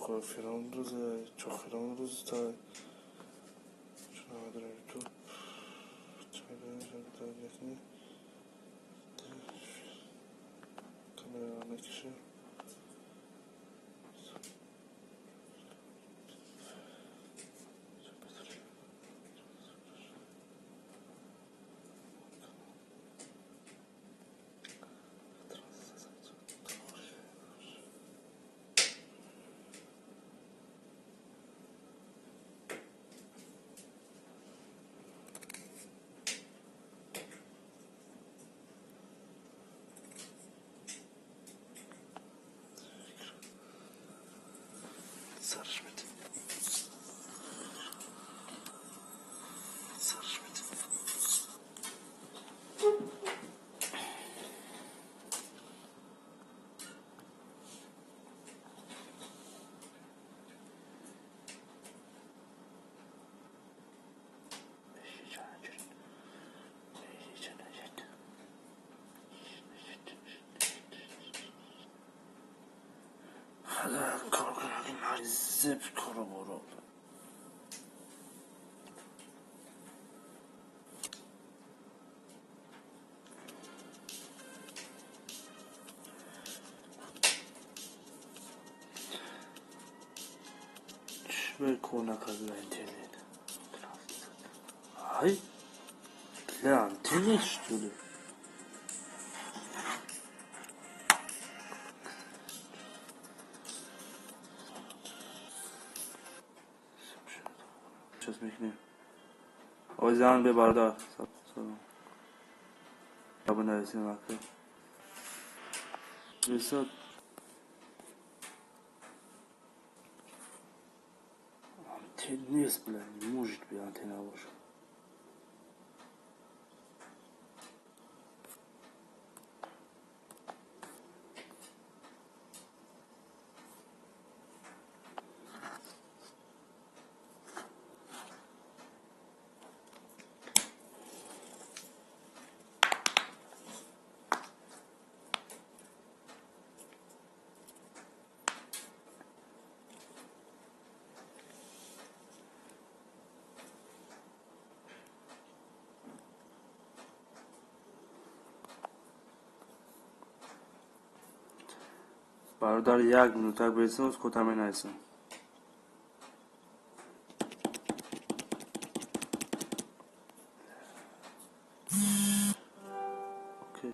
Фирон рӯза, чохирон рӯза. Ютуб. Камера мекашем. Zip кору. Чӣ кор накард интернет? Ай, бля, антенна, что ли? Сейчас мекунем. Ой, зан бе бародар. Салом. Абонависем ака. Бесад. Антенна нест, бля, не может быть антенна бошад. Бародар, як минутак бесоз, кота менависам. Окей.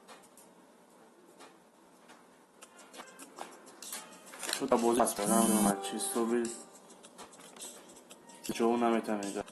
Шута бозӣ аст, намедонам чи ҳисоби ҷавоб наметавонед.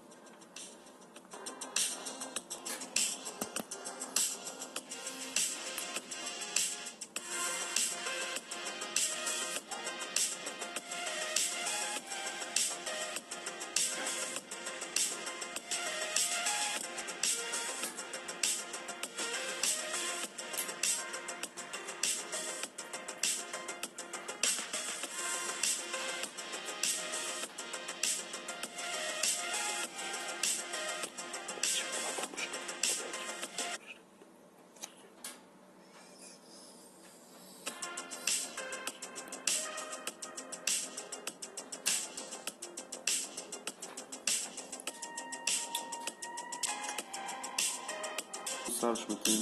Сарш метем.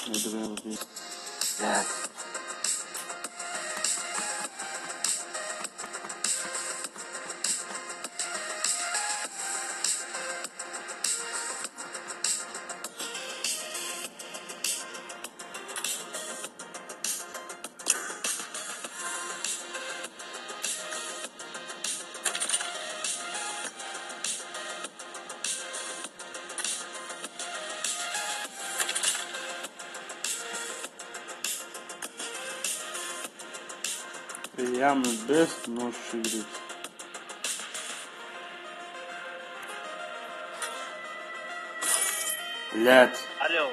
Медроем би. Ямы без нож играть. Блять. Алло.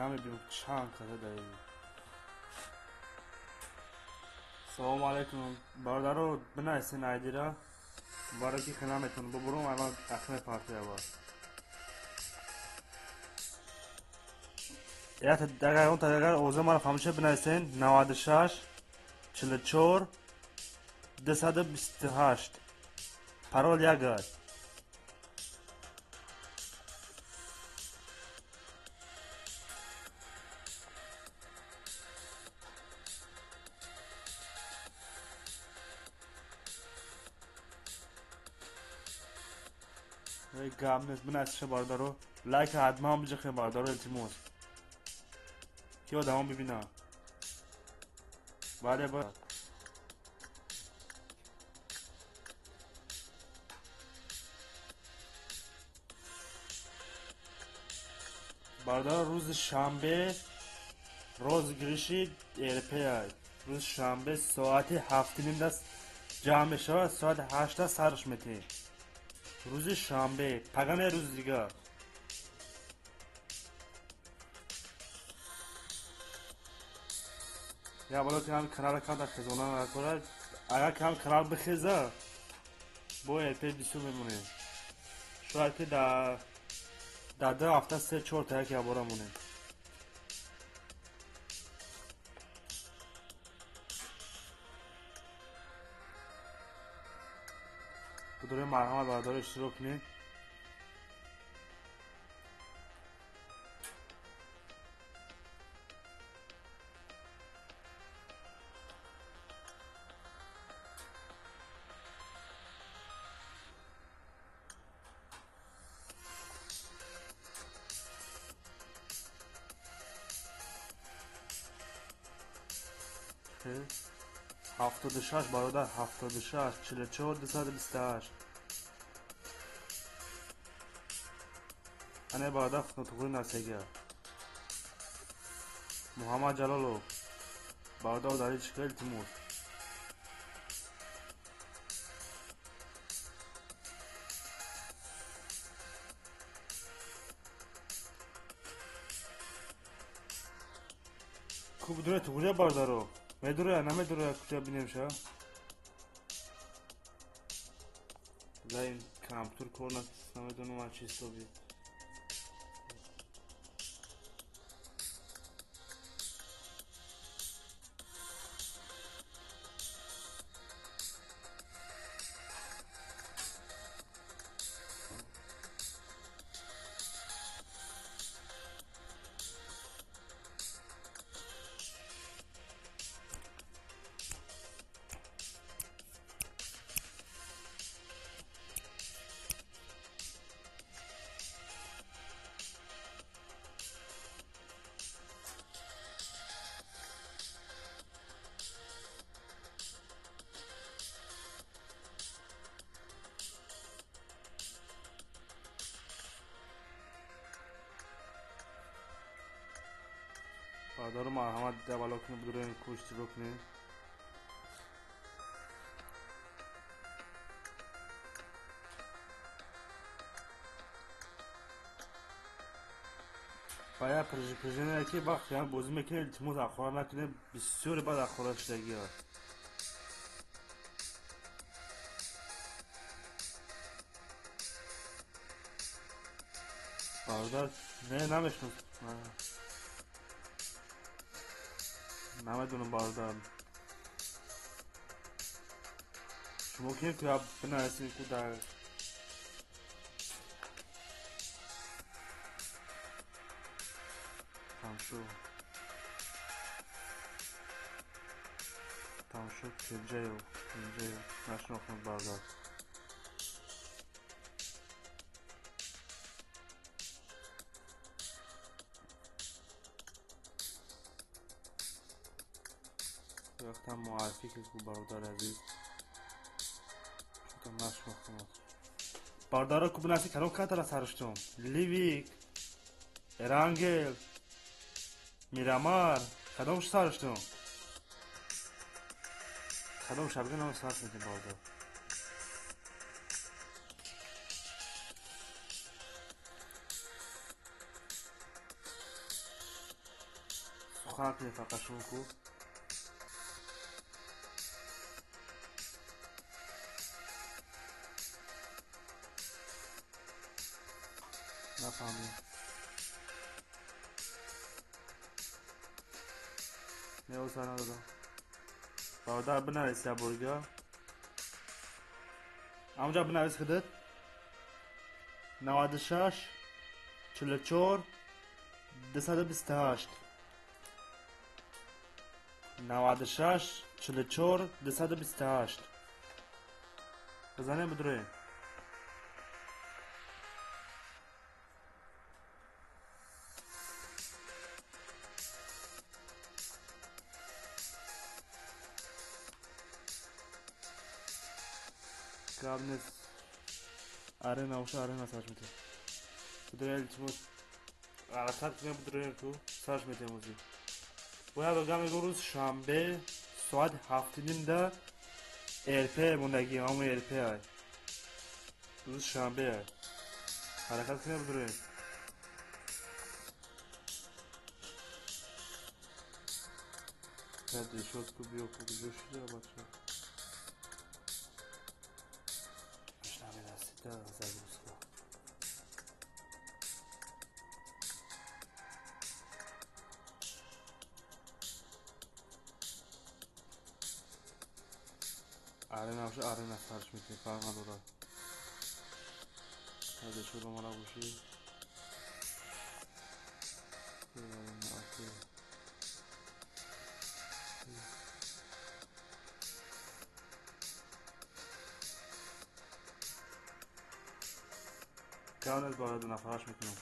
Намебинем чанд каса дар. Салому алейкум. Бародаро, бинависен айдира. Барои ки наметонам бубурам, аввал тахмин партия бар. Агар он агар овоза маро фаҳмиша, бинависен: 96 44 228, парол як аст. Гап нест, бинависиша, бародаро. Лайк ҳатман биҷахем, бародаро, илтимос, ки одамо бибинанд. Бале, бародаро, рӯзи шанбе розыгрыши РП. Рӯзи шанбе соати 7:30 даст ҷамъ мешавад, соати 8 сарш метиҳем. Рӯзи шанбе, пагане, рӯзи дигар. Я боло ки ҳам канала камтар хезона накорад. Агар кам канал бихеза, бо РП бисёр мемонем. Шояд ки дар 2 ҳафта се чор та як якбора монем. Будорем, марҳамат, бародаро, иштирок кунед. 76, бародар, 76 44 228. Ане, бародар, нотуғри насега. Муҳаммад Ҷалолов, бародар, дари чика, илтимос. Ку будуре туғрия, бародаро? Медура, намедура, куҷа бинем ша? Лайн компютер кор намедонам аз чи ҳисоби. Бародаро, марҳамат, давало кунед, бидурем, ку иштирок кунед. Ба як предупреждение, ки вақт як бозӣ мекунед, илтимос, ахора накунед. Бисёре бад ахора шудагиа. Бародар, не, намешнос, намедонам, бародар. Шумо кем ки бинависед, ку дар тамошо, тамошо. Кемҷаё, кемҷаё, нашинохтам, бародар. Вақтам муаррифӣ кард, бародари азиз, чунтон нашинохтам. Бародаро, ку бинаси, кадом картара сариштум? Ливик, Эрангел, Мирамар, кадомш сариштум? Кадом шабга нам сарф метем, бародар? Сухан кунед фақат шумо ку. Нафаҳмидам. Не, надодам. Бародар, бинавис як борга. Ҳамонҷа бинавис худат. 96 44 228, 96 44 228 бизанем, бидуроем. Гап нест, арена боша, арена сарш метем. Бидуроем, илтимос, ҳаракат кунем, бидуроем ку, сарш метем. Озӣ бояд бигам, мегӯ, рӯз шанбе соати 7:30-да РП мондагӣ, ҳамон РП ай рӯзи шанбе ай. Ҳаракат кунем, бидуроем. Решётку биё, куҷо шуда, бача? Намерасида загрузка. Арена боша, арена сарш метем, фарқ надорад. Решёт омада бошӣ. Арена. Гавнез, бародар, нафараш мекунам.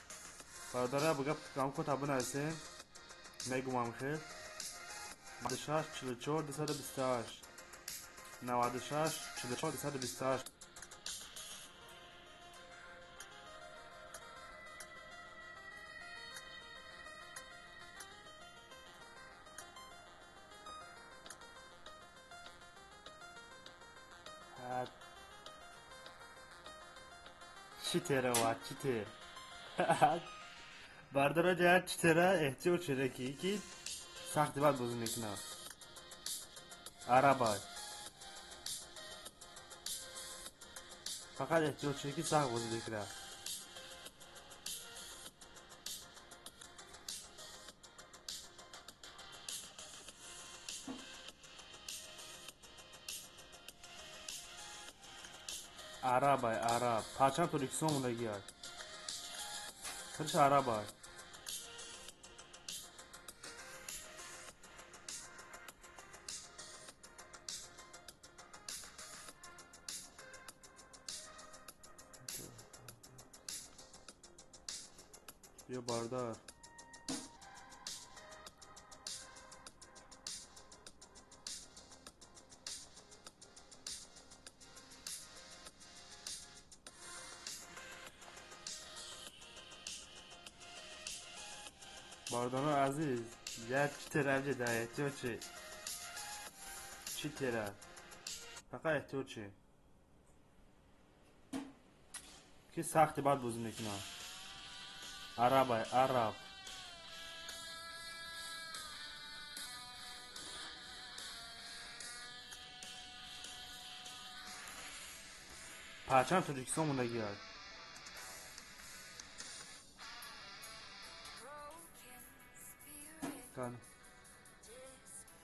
Бародаря, ба гап ҳам кота бинависем, мегумам хел. 96 44 228, 96 44 228. Читера ва читер. Бардора ҷа, читера эҳтиёт шуда, ки сахти бад бозӣ мекунад. Арабай. Фақат эҳтиёт шуда, ки сахт бозӣ мекунад. Арабай, араб. Парчам Тоҷикистон мондагиай. Худш арабай. Биё, бародар. Бародарони азиз, як читера ҷеда, эҳтиёт чи. Читера. Фақат эҳтиёт чи. Ки сахти бад бозӣ мекунад. Арабай, араб. Парчам Тоҷикистон мондагиай.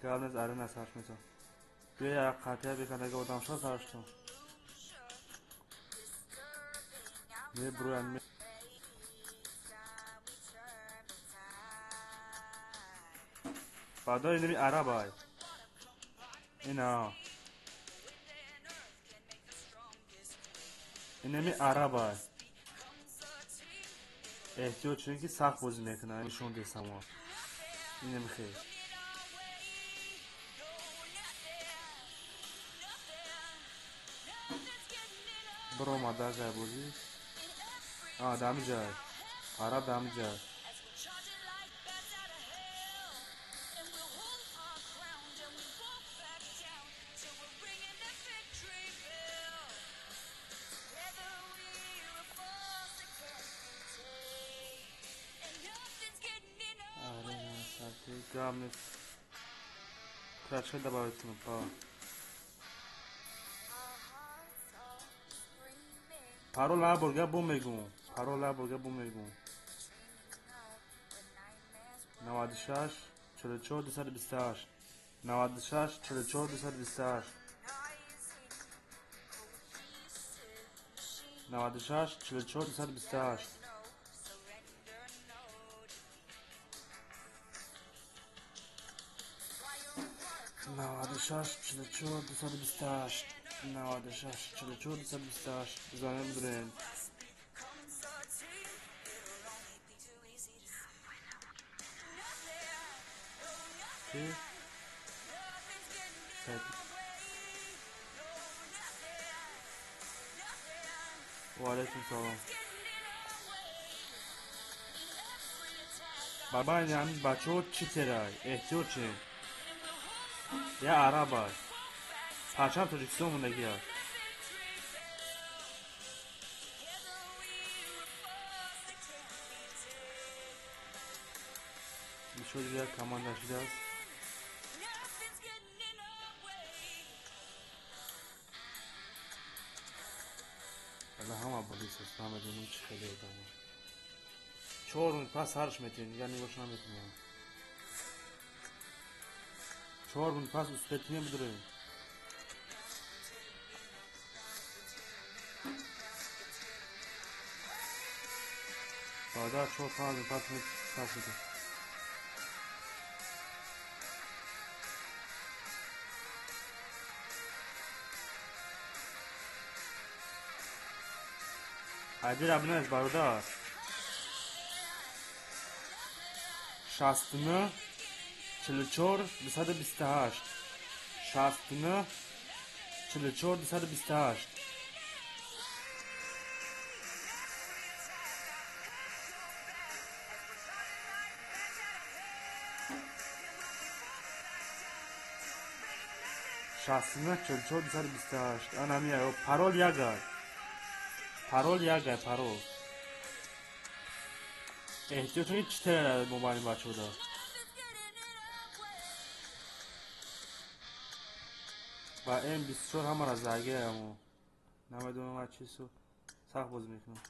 Гавнез, арена сарш метон. Биё, як қатъия бикардаги одамшо сарш тун. Мебуроянд. Баъдо инами арабай. Ина. Инами арабай. Эҳтиёт, чунки сахт бозӣ мекунад, нишон десамо. Инами хел. Биромад дар ҷай бозӣ. А, дар ҳамин ҷай. Араб дар ҳамин ҷай. Арена сарти. Гап нест. Крачка добавить кунам. Парол ҳар бор гап бо мегӯм. Парол ҳар бор гап бо мегӯм. 96 44 228 96 44 228 96 44 228 96 44 228 96 44 228 бизанем бидурем. Ва алайкум салом. Бабай ҳамин бачаҳо чӣ терай? Эҳтиёт чӣ? Я араба. Парчам Тоҷикистон мондагӣ аст. Бисёр як команда шудааст. Ала ҳама полис аст, намедонам чӣ хеле одама. 4 минут пас ҳарш метавонем, дигар нигоҳш наметавонем. 4 минут пас успеть бидурем. Баъда 4-5 минут пас пас метавонем. Айдир абиназ бародар. 69 44 228 69 44 228 69 44 228 ана миа парол ягар. Парол ягар парол. Эҳтиёт кунед чӣ тера мобайни бачаҳода. Ба М24 ҳамаро загирамо. Намедонам аз чӣ су сахт бозӣ мекунам.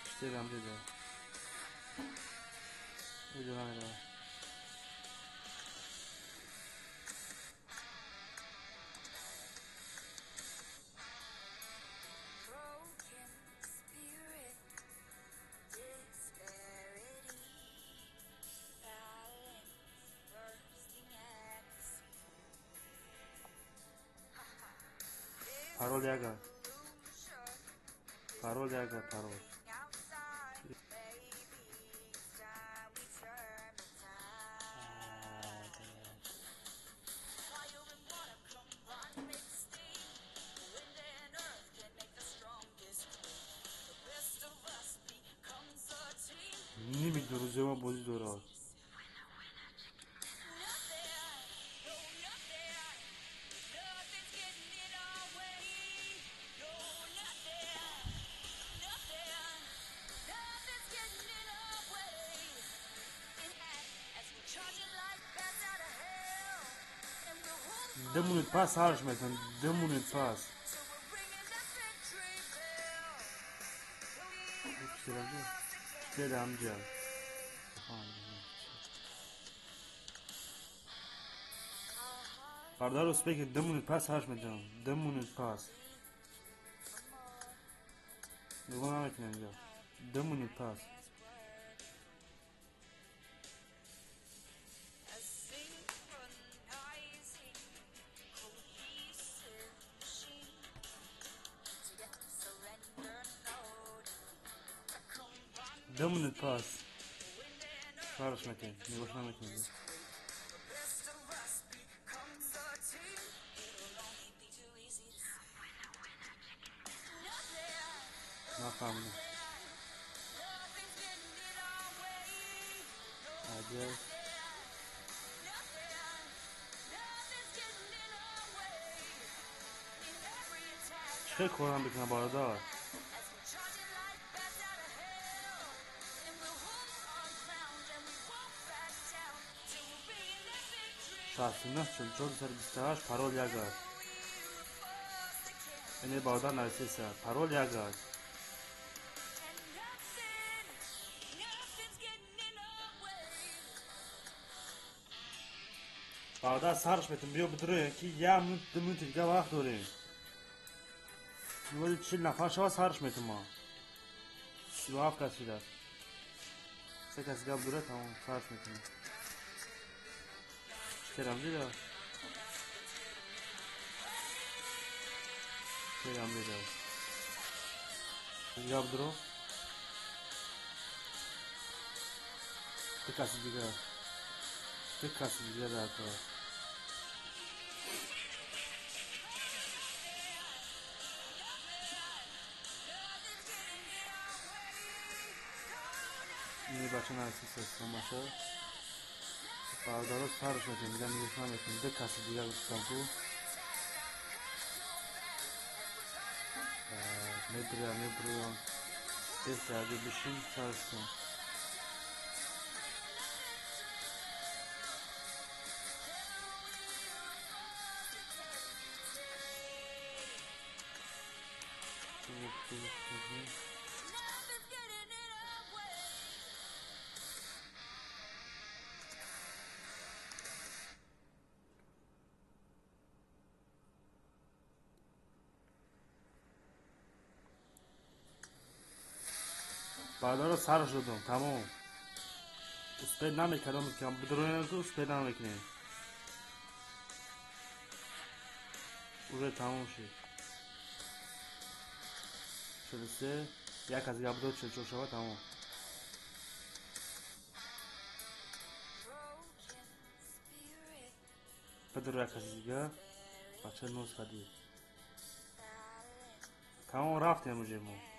Чӣ терам деда? Уҷо намедонам. Парол ягар. Парол ягар, парол. Ними друзья бозӣ дорад. Ду минут пас ҳарш метавонем. 2 минут пас. Чӣ Бародар успеки 2 минут пас ҳарш метавонем. 2 минут пас. Нигоҳ намекунем инҷо. 2 минут пас. 2 минут пас. Ҳарш метавонем. Нигоҳ намекунем. Нафаҳмидам. Аҷаб. Чӣ корам бикунам, бародар? 69 44 228 парол як аст. Ине бародар нависеса, парол як аст. Бародар сарш метем, биё бидуроем ки як минут, 2 минути дига вақт дорем. Вали 40 нафар шава сарш метем ма. 37 кас шидааст. Се кас дига бидура, тамом, сарш метем. Керам дида. Керам дида. Дига бидуро. Ду каси дига. Ду каси дига дар кор. Ини бача нарасиса тамоша. Бародаро сарш метем, дига нигоҳ наметем. Ду каси дига гуфтам ку. Медурям, мебурам. Беҳтар бишин, сарш кун. Бародаро сарш додам, тамом. Успед намекардам, ки бидуроям ку успед намекунем. Уже тамом шид. 43, як аз дига бидур 44 шава, тамом. Бидур як аз дига, бача ноз кади. Тамом, рафтем уже мо.